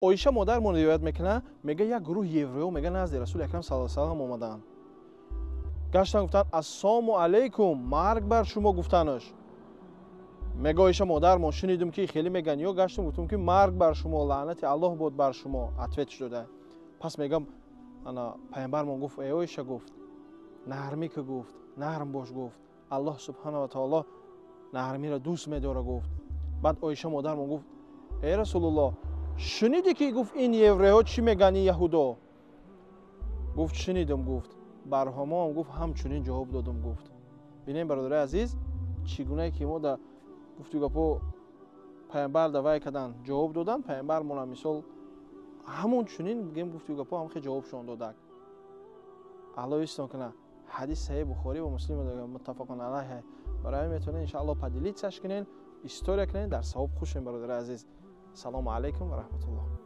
Оиша модармон ривоят мекунад, мега, як гурӯҳ еврео, мега, назди Расули Акрам саллаллоҳу салам омаданд, гаштан, гуфтанд: «Ассалому алайкум, марг бар шумо», гуфтанаш. Мега Оиша модармон: «Шунидум, ки хеле меган ё гаштум, гуфтум, ки марг бар шумо, лаънати Аллоҳ бод бар шумо», ответ шуда. Пас мегам, ана пайғамбармон гуфт: «Эй Оиша, — гуфт, — нармӣ ки, — гуфт, — нарм бош, — гуфт, — Аллоҳ субҳана ва таоло нармиро дӯст медора», — гуфт. Баъд Оиша модармон гуфт: «Эй Расулуллоҳ, шунидӣ, ки, — гуфт, — ин евреҳо чӣ меган, ин яҳудо?» Гуфт: «Шунидум», — гуфт, — «барҳомоам, — гуфт, — ҳамчунин ҷавоб додум», — гуфт. Бинем, бародари азиз, чӣ гунае ки мо да гуфту гапо пайғамбар давай кардан, ҷавоб додан. Пайғамбармона мисол ҳамон чунин бигем, гуфту гапо ҳамхе ҷавобшон додак. Аллоҳ истон кунад. Ҳадис саҳеҳ Бухорӣ ва Муслим, муттафақун алайҳ. Барои ҳамин метавонед, иншааллоҳ, поделиться ш кунед, история кунед, дар савоб хушем. Бародари азиз, салому алайкум ва раҳматуллоҳ.